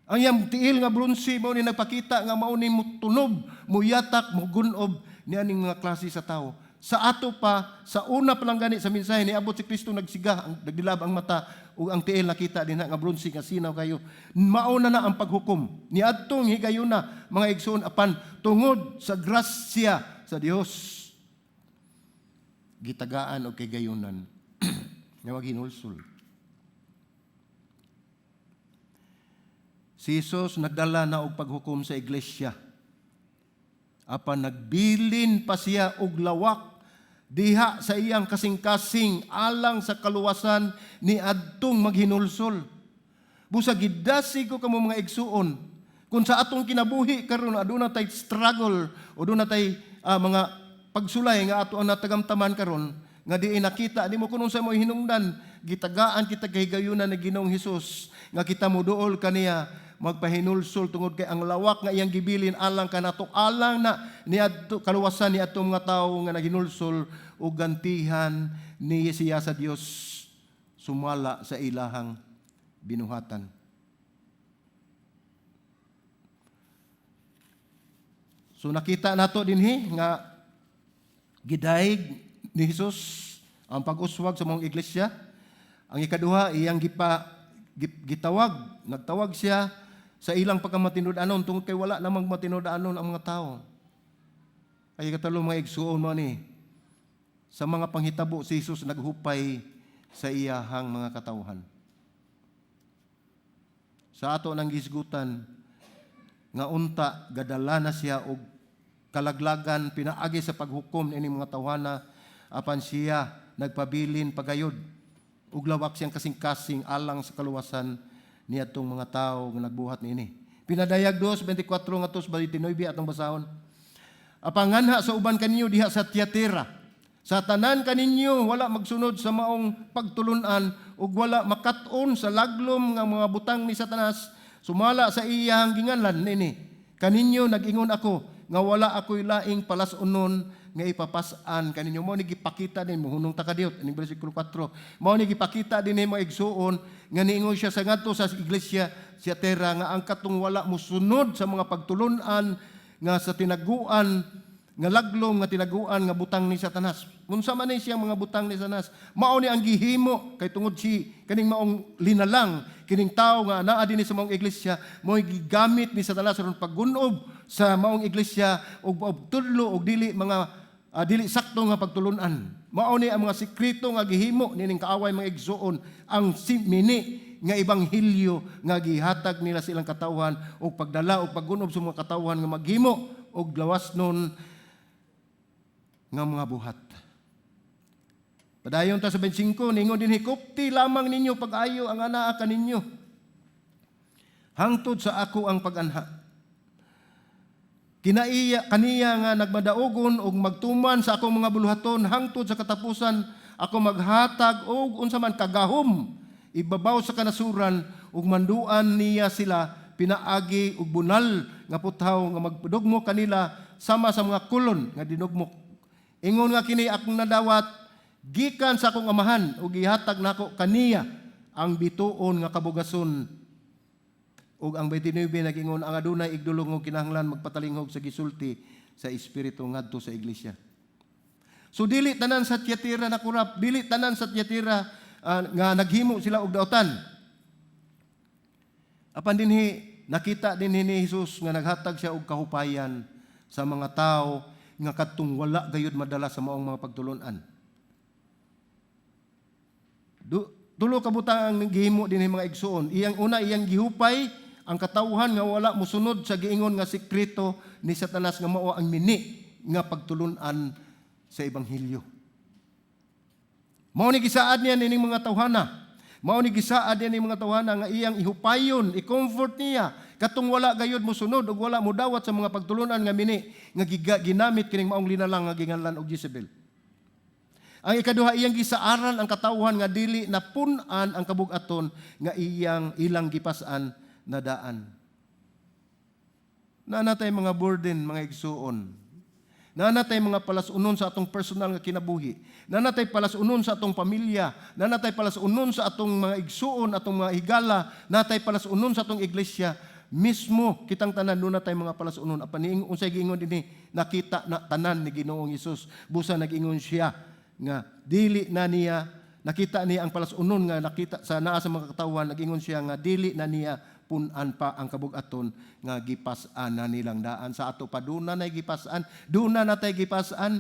Ang iyang tiil nga bronse mao ni nagpakita nga mao ni mutunob, muyatak, mugunob ni aning mga klase sa tao. Sa ato pa, sa una pa lang gani sa mensahe, niabot si Kristo, nagsiga, ang nagdilab ang mata ug ang tiil nakita din nga bronse nga sinaw kayo. Mao na na ang paghukom. Niadtong higayuna, mga igsoon, apan tungod sa grasya sa Dios, gitagaan og kahigayunan nga maghinulsol. Si Jesus nagdala na og paghukom sa iglesia. Apan nagbilin pa siya og lawak diha sa iyang kasing-kasing alang sa kaluwasan ni adtong maghinulsol. Busa gidasig ko kamo, mga igsuon, kung sa atong kinabuhi karon aduna tay struggle o aduna tay mga pagsulay nga ato ang natagamtaman karon nga di nakita nimo kung unsa mo hinungdan, gitagaan kita kahigayunan ni Ginoong Hesus nga kita moduol kaniya, magpahinulsol, tungod kay ang lawak nga iyang gibilin alang kanato, alang na niadto kaluwasan ni atong mga tawo nga naghinulsol ug gantihan ni siya sa Dios sumala sa ilahang binuhatan. So nakita nato dinhi nga gidayeg ni Jesus ang pag-uswag sa mga iglesia. Ang ikaduha, iyang gitawag, nagtawag siya sa ilang pagkamatinud-anon tungod kay wala namang matinud-anon ang mga tao. Ay ikatulo, mga igsuon, mo ni sa mga panghitabo si Jesus naghupay sa iyahang mga katawhan. Sa ato nang gisgutan nga unta gadala na siya og kalaglagan pinaagi sa paghukom niini mga tawhana, apan siya nagpabilin pagayod ug lawak siyang kasing-kasing alang sa kaluwasan niadtong mga tawo nga nagbuhat niini. Pinadayag 2:24 ngadto sa 29 atong basahon. Apanganha sa uban kaninyo diha sa Tiatira, sa tanan kaninyo wala magsunod sa maong pagtulunan ug wala makat-on sa laglom nga mga butang ni Satanas sumala sa iyang ginganlan nini. Kaninyo nag-ingon ako nga wala ako'y laing palas-unon nga ipapas-an kaninyo. Mao ni gipakita din mohunong ta kadiyot ining bersikulo 4. Mao ni gipakita din ni mga igsuon nga niingon siya sa ngadto sa iglesia sa Tera nga ang katong wala mosunod sa mga pagtulunan nga sa tinaguan nga laglom nga tinaguan nga butang ni Satanas. Unsa man ni siyang mga butang ni Satanas? Mao ni ang gihimo kay tungod si kaning maong linalang kining tawo nga naa dinhi sa maong iglesia, mo'y gigamit ni Satanas aron paggunob sa maong iglesia ug og tudlo og dili mga dili sakto nga pagtulunan. Mao ni ang mga sekreto nga gihimo nining kaaway, mga igsuon, ang mini nga ebanghelyo nga gihatag nila sa ilang katawhan og pagdala og paggunob sa mga katawhan nga maghimo og lawas nun nga mga buhat. Padayon ta sa 25, ningon din, "Hikupti lamang ninyo pag-ayo ang anaa kaninyo hangtod sa ako ang pag-anha. Kinaiya kaniya nga nagmadaugon og magtuman sa akong mga buluhaton hangtod sa katapusan, ako maghatag og unsa man kagahom ibabaw sa kanasuran ug manduan niya sila pinaagi og bunal nga puthaw nga magdugmo kanila sama sa mga kolon nga dinugmok. Ingon nga kini akong nadawat gikan sa akong Amahan ug gihatag nako kaniya ang bituon nga kabugason." Ug ang 29 nag-ingon, "Ang adunay igdulungog kinahanglan magpatalinghog sa gisulti sa Espiritu ngadto sa iglesia." So dili tanan sa Tiatira na kurap, dili tanan sa Tiatira nga naghimo sila og dautan. Apan dinhi nakita dinhi ni Jesus nga naghatag siya og kahupayan sa mga tao nga kadtong wala gayud madala sa maong mga pagtulunan. Tulo ka butang ang gihimo dinhi, mga igsuon. Iyang una, iyang gihupay ang katawhan nga wala mosunod sa giingon nga sekreto ni Satanas nga mao ang mini nga pagtulunan sa ebanghelyo. Mao ni gisaad niya nining mga tawhana. Mao ni gisaad niya ning mga tawhana nga iyang ihupayon, i-comfort niya katong wala gayud mosunod ug wala modawat sa mga pagtulunan nga mini nga ginamit kining maong linalang nga ginganlan og Jezebel. Ang ikaduha, iyang gisaaran ang katawhan nga dili na pun-an ang kabugaton nga iyang ilang gipasan na daan. Naa na tay mga burden, mga igsuon. Naa na tay mga palasunon sa atong personal nga kinabuhi. Naa na tay palasunon sa atong pamilya. Naa na tay palasunon sa atong mga igsuon, atong mga higala. Naa tay palasunon sa atong iglesia. Mismo kitang tanan duna tay mga palasunon. Apan niingon, unsay giingon dinhi, nakita na tanan ni Ginoong Hesus. Busa nag-ingon siya nga dili na niya nakita niya ang palasunon nga nakita sa naa sa mga katawhan. Nag-ingon siya nga dili na niya pun-an pa ang kabugaton nga gipas-an na nilang daan. Sa ato pa, duna na gipas-an, duna na tay gipas-an.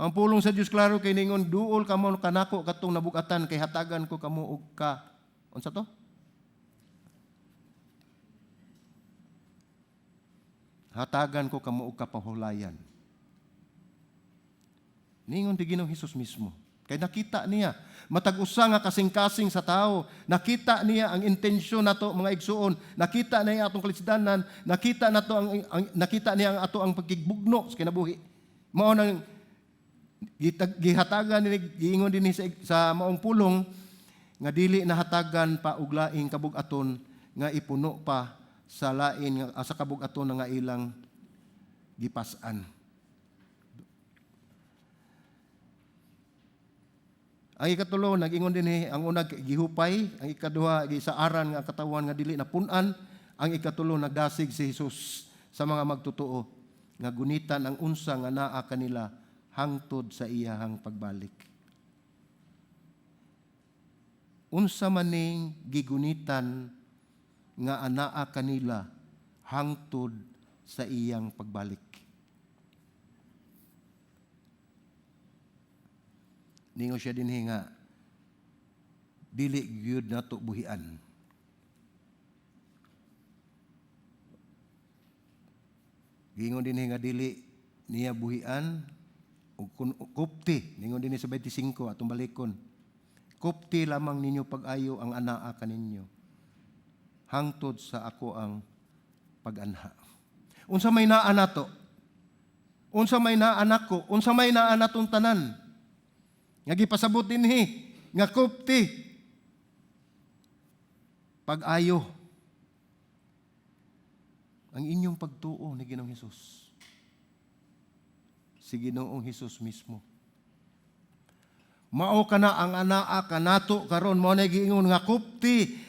Ang pulong sa Dios klaro kay ningon, "Duol kamo kanako katong nabugatan kay hatagan ko kamo og ka," unsa to? "Hatagan ko kamo og kapahulayan." Ningon ti Ginoong Hesus mismo. Kay nakita niya matag usa nga kasing-kasing sa tao. Nakita niya ang intensyon nato, mga igsuon. Nakita niya atong kalisdanan, nakita nato ang nakita niya ang ato ang pagkigbugno sa kinabuhi. Mao nang gihatagan ni, giingon dinhi sa maong pulong nga dili nahatagan pa og laing kabug-aton nga ipuno pa sa lain nga sa kabug-aton nga ilang gipas-an. Ang ikatulo, nag-ingon dinhi, ang una gihupay, ang ikaduha gisaaran nga katawan nga dili na pun-an, ang ikatulo, nagdasig si Jesus sa mga magtotoo nga gunitan ang unsa nga naa kanila hangtod sa iyahang pagbalik. Unsa maning gigunitan nga anaa kanila hangtod sa iyang pagbalik? Ningon siya dinhi nga dili gyud nato buhian. Gingon dinhi nga dili niya buhian ug kun kupti, ningon dinhi sa 25, atong balikon. "Kupti lamang ninyo pag-ayo ang anaa kaninyo hangtod sa ako ang pag-anha." Unsa may naa nato? Unsa may naa nako? Unsa may naa natong tanan? Nga gipasabot dinhi nga kupti pag-ayo ang inyong pagtuo ni Ginoong Hesus. Si Ginoong Hesus mismo. Mao kana ang anaa kanato karon. Mao na giingon nga kupti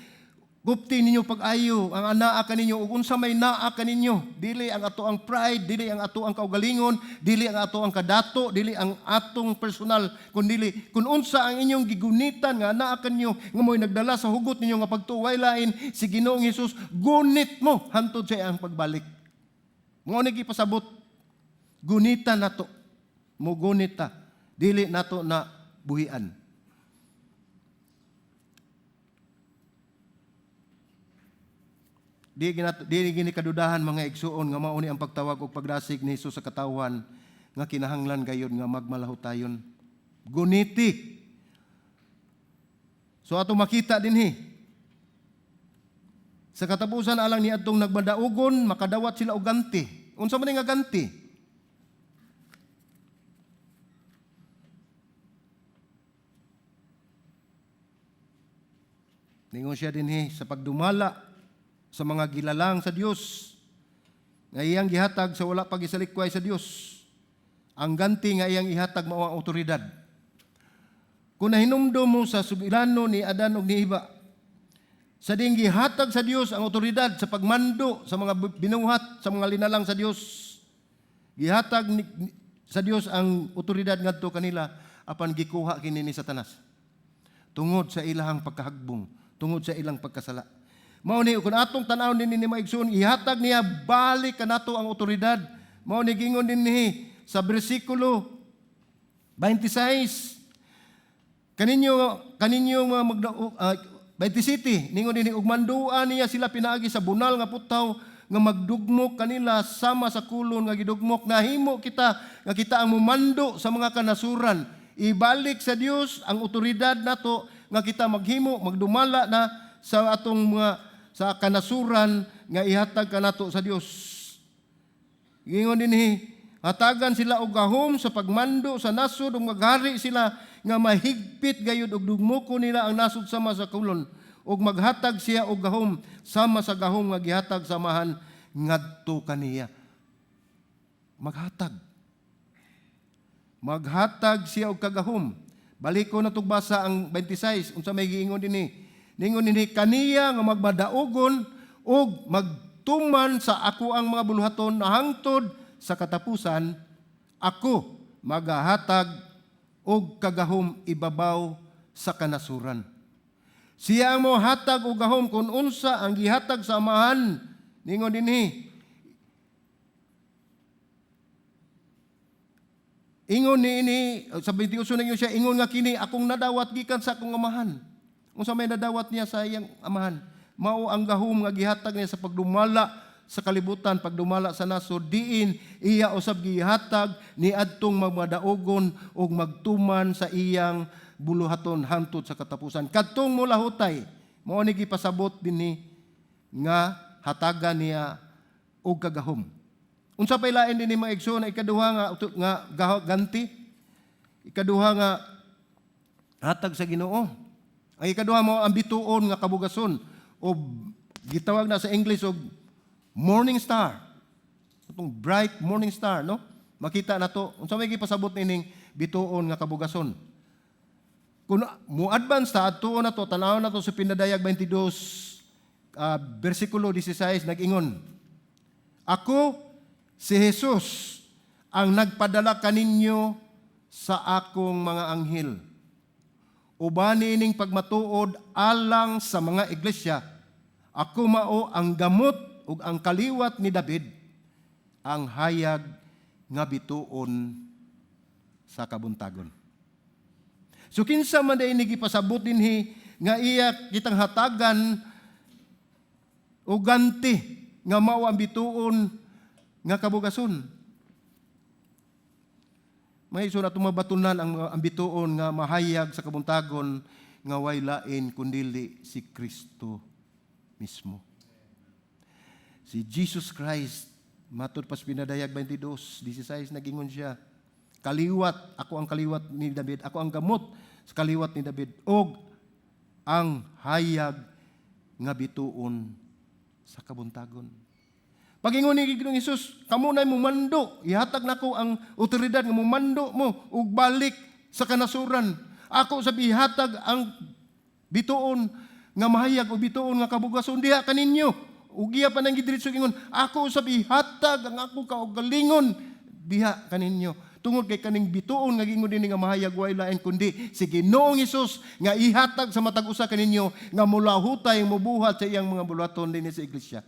kupti ninyo pag-ayo ang anaa kaninyo ug unsa may naa kaninyo. Dili ang ato ang pride, dili ang ato ang kaugalingon, dili ang ato ang kadato, dili ang atong personal, kun dili kun unsa ang inyong gigunitan nga anaa kaninyo nga mo'y nagdala sa hugot ninyo nga pagtuo, way lain si Ginoong Hesus. Gunit mo hantod sa iyang pagbalik. Mao ni gipasabot, gunitan nato, mo gunit ta, dili nato na buhian. Di gini kadudahan, mga igsuon, nga mao ni ang pagtawag og pagdasig ni Jesus sa katawhan nga kinahanglan gayud nga magmalahutayon. Guniti. So ato makita dinhi. Sa katapusan alang ni adtong nagmadaugon, makadawat sila og ganti. Unsa man ni nga ganti? Ningon siya dinhi sa pagdumala sa mga gilalang sa Dios nga iyang gihatag sa wala pa gisalikway sa Dios. Ang ganti nga iyang ihatag mao ang otoridad. Kung nahinumdum mo sa sugilano ni Adan ug ni Eva, sa ding gihatag sa Dios ang otoridad sa pagmando sa mga binuhat, sa mga linalang sa Dios. Gihatag sa Dios ang otoridad ngadto kanila, apan gikuha kini ni Satanas. Tungod sa ilahang pagkahagbong, tungod sa ilang pagkasala. Mao ni kung atong tan-awon dinhi ni mga igsoon, ihatag niya balik kanato ang otoridad. Mao ni gingon dinhi sa bersikulo 26. Kaninyo kaninyo mga magda, 27, ningon dinhi, ug manduan niya sila pinaagi sa bunal nga putaw nga magdugmok kanila sama sa kolon nga gidugmok. Nahimo kita nga kita ang mumando sa mga kanasuran. Ibalik sa Dios ang otoridad nato nga kita maghimo, magdumala na sa atong mga sa kanasuran nga ihatag kanato sa Dios. Gingon dinhi, Hatagan sila og gahom sa pagmando sa nasod ug maghari sila nga mahigpit gayud og dugmoko nila ang nasod sama sa kolon ug maghatag siya og gahom sama sa gahom nga gihatag sa Amahan ngadto kaniya. Maghatag. Maghatag siya og kagahom. Baliko na basa ang 26, unsa may giingon dinhi? Ningon dinhi, kaniya nga magmadaugon ug magtuman sa ako ang mga buluhaton na hangtod sa katapusan, ako magahatag og kagahom ibabaw sa kanasuran. Siya ang mohatag og gahom kung unsa ang gihatag sa Amahan. Ningon dinhi. Ingon ni ini sa 28 ningon siya, ingon nga kini akong nadawat gikan sa akong amahan. Unsa may nadawat niya sa iyang amahan? Mao ang gahom nga gihatag niya sa pagdumala sa kalibutan, pagdumala sa nasod, diin iya usab gihatag ni adtong magmadaogon ug magtuman sa iyang buluhaton hangtod sa katapusan. Kadtong molahutay, mao ni gipasabot dinhi nga hatagan niya og kagahom. Unsa pay lain dinhi, mga igsoon, na ikaduha nga ganti? Ikaduha nga hatag sa Ginoo. Ang ikaduha mo ang bituon nga kabugason o gitawag na sa English og morning star. Itong bright morning star, no? Makita na to. Unsa may gipasabot nining bituon nga kabugason? Kung mo advance ta adtuon na to, tan-awon na to sa Pinadayag 22 bersikulo 16, nag-ingon, "Ako si Jesus ang nagpadala kaninyo sa akong mga anghel uban ining pagmatuod alang sa mga iglesia. Ako mao ang gamot ug ang kaliwat ni David, ang hayag nga bituon sa kabuntagon." So kinsa man diay ni gipasabot dinhi nga iya kitang hatagan o ganti nga mao ang bituon nga kabugason? Mga igsoon, atong mabatunan ang bituon nga mahayag sa kabuntagon nga way lain kundili si Kristo mismo. Si Jesus Christ, matud pas Pinadayag 22:16, nagingon siya, "Kaliwat, ako ang kaliwat ni David, ako ang gamot sa kaliwat ni David, og ang hayag nga bituon sa kabuntagon." Pagingon ni Ginoong Hesus, "Kamo na mumando, ihatag nako ang otoridad nga mumando mo ug balik sa kanasuran. Ako sa ihatag ang bituon nga mahayag o bituon nga kabugason diha kaninyo." Ug iya pa nang gidiretso ingon, "Ako sa ihatag ang ako kaugalingon diha kaninyo." Tungod kay kaning bituon nga gingon dinhi nga mahayag, way lain kundi si Ginoong Hesus nga ihatag sa matag usa kaninyo nga mulahutay, mubuhat sa iyang mga buluhaton dinhi sa iglesia.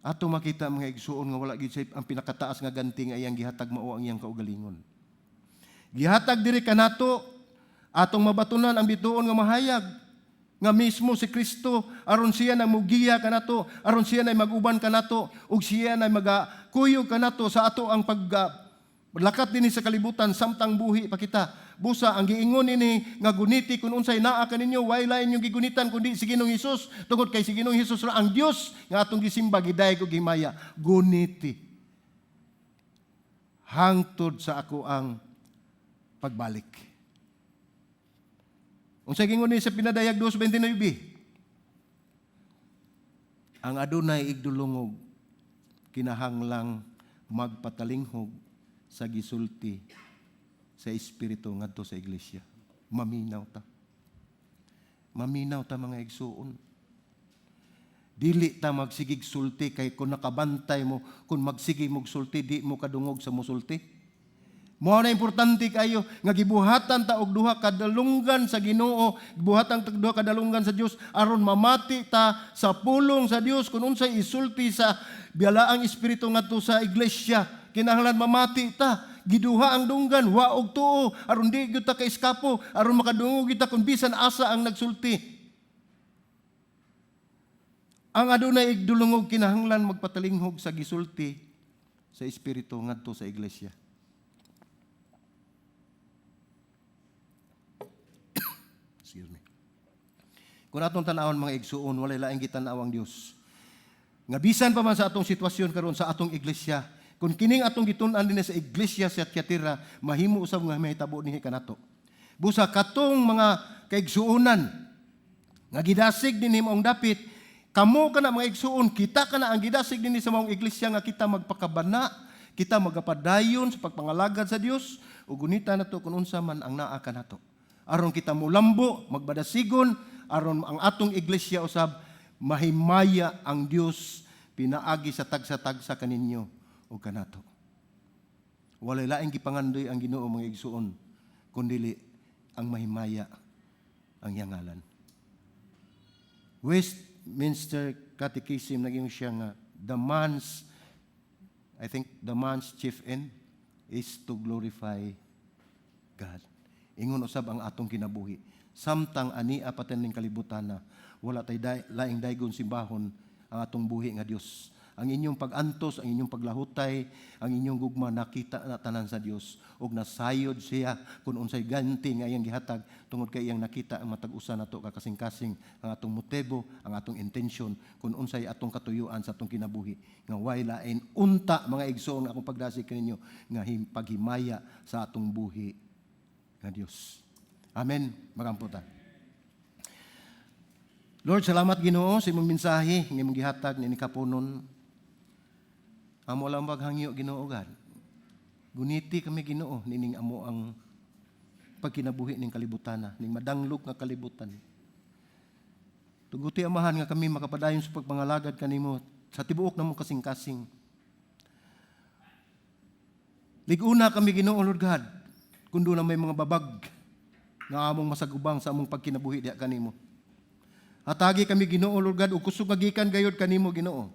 Ato makita, mga igsuon, nga wala gid siya ang pinakataas nga ganti nga iyang gihatag, mao ang iyang kaugalingon. Gihatag diri kanato, atong mabatunan ang bituon nga mahayag nga mismo si Kristo, aron siya nang mugiya kanato, aron siya na mag-uban kanato ug siya na magakuyog kanato sa ato ang pag lakat dinhi sa kalibutan samtang buhi pa kita. Busa ang giingon nini nga guniti kung unsay naa kaninyo, way lain yung gigunitan kundi si Ginoong Hesus, tungod kay si Ginoong Hesus ra ang Dios nga atong gisimba, gidayeg ug gihimaya. Guniti hangtod sa ako ang pagbalik. Unsay gingon ni sa Pinadayag 2:29? Ang adunay igdulungog kinahanglang magpatalinghog sa gisulti sa Espiritu ngadto sa iglesia. Maminaw ta. Maminaw ta, mga igsuon. Dili ta magsigig sulti kay kung nakabantay mo, kung magsige mo sulti, di mo kadungog sa musulti. Mao na importante kayo nga gibuhatan ta og duha ka dalunggan sa Ginoo, gibuhatan ta og duha ka dalunggan sa Dios aron mamati ta sa pulong sa Dios kung unsay isulti sa Balaang Espiritu ngadto sa iglesia. Kinahanglan mamati ta. Giduha ang dunggan, wa og tuo aron di gyud ta kaiskapo, aron makadungog kita kung bisan asa ang nagsulti. Ang adunay igdulungog kinahanglan magpatalinghog sa gisulti sa Espiritu ngadto sa iglesia. Excuse me. Kung atong tan-awon, mga igsuon, walay laing gitan-aw ang Dios. Nga bisan pa man sa atong sitwasyon karon sa atong iglesia, kung kining atong gitun-an dinhi sa iglesia sa Tiatira, mahimo usab nga mahitabo dinhi kanato. Busa katong mga kaigsuonan nga gidasig dinhi maong dapit, kamo kana mga igsuon, kita kana ang gidasig dinhi sa maong iglesia nga kita magpakabana, kita magapadayon sa pagpangalagad sa Dios ug gunita nato kung unsa man ang naa kanato. Aron kita mulambo, magbadasigon, aron ang atong iglesia usab mahimaya ang Dios pinaagi sa tagsa-tagsa kaninyo o kanato. Walay laing gipangandoy ang Ginoo, mga igsuon, kundili ang mahimaya ang iyang ngalan. Westminster Catechism, naging siya nga the man's I think the man's chief end is to glorify God. Ingon usab ang atong kinabuhi. Samtang ania pa ning kalibutan na wala tay laing daygon simbahon ang atong buhi nga Dios. Ang inyong pag-antos, ang inyong paglahutay, ang inyong gugma nakita na tanan sa Dios ug nasayod siya kung unsay ganti nga iyang gihatag tungod kay iyang nakita ang matag usa nato ka kasing-kasing, ang atong motibo, ang atong intention, kung unsay atong katuyuan sa atong kinabuhi nga way lain unta, mga igsoon, akong pagdasig kaninyo nga paghimaya sa atong buhi nga Dios. Amen. Magampo ta. Lord, salamat, Ginoo, sa imong mensahe nga imong gihatag niining kapunon. Amo lang paghangyo, Ginoo God. Guniti kami, Ginoo, nining amo ang pagkinabuhi ning kalibutan na, ning madanglog nga kalibutan. Tuguti, Amahan, nga kami makapadayon sa pagpangalagad kanimo sa tibuok namong kasing-kasing. Lig-una kami, Ginoo Lord God, kung doon na may mga babag nga among masagubang sa among pagkinabuhi diha kanimo. Hatagi kami, Ginoo Lord God, ug kusog nga gikan gayod kanimo, Ginoo.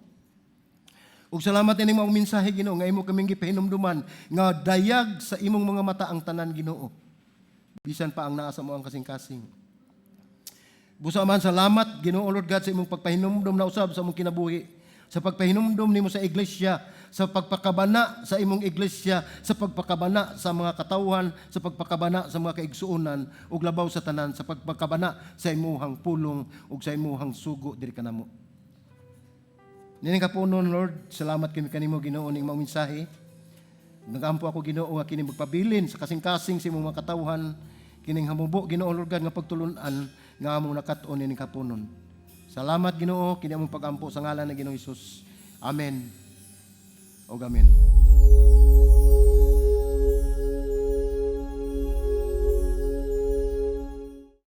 Ug salamat ining maong mensahe, Ginoo, nga imo kaming gipahinumduman nga dayag sa imong mga mata ang tanan, Ginoo. Bisan pa ang naa sa among kasing-kasing. Busa man salamat, Ginoo Lord God, sa imong pagpahinumdum na usab sa among kinabuhi, sa pagpahinumdum nimo sa iglesia, sa pagpakabana sa imong iglesia, sa pagpakabana sa mga katawhan, sa pagpakabana sa mga kaigsuonan, ug labaw sa tanan sa pagpakabana sa imuhang pulong ug sa imuhang sugo diri kanamo. Nining kapunon, Lord, salamat kami kanimo, Ginoo, ning maong mensahe. Nagampo ako, Ginoo, nga kini magpabilin sa kasing-kasing sa imong mga katawhan kining hamubo, Ginoo Lord God, nga pagtulun-an nga among nakat-on nining kapunon. Salamat, Ginoo, kini among pagampo sa ngalan ng Ginoong Hesus. Amen. O amen.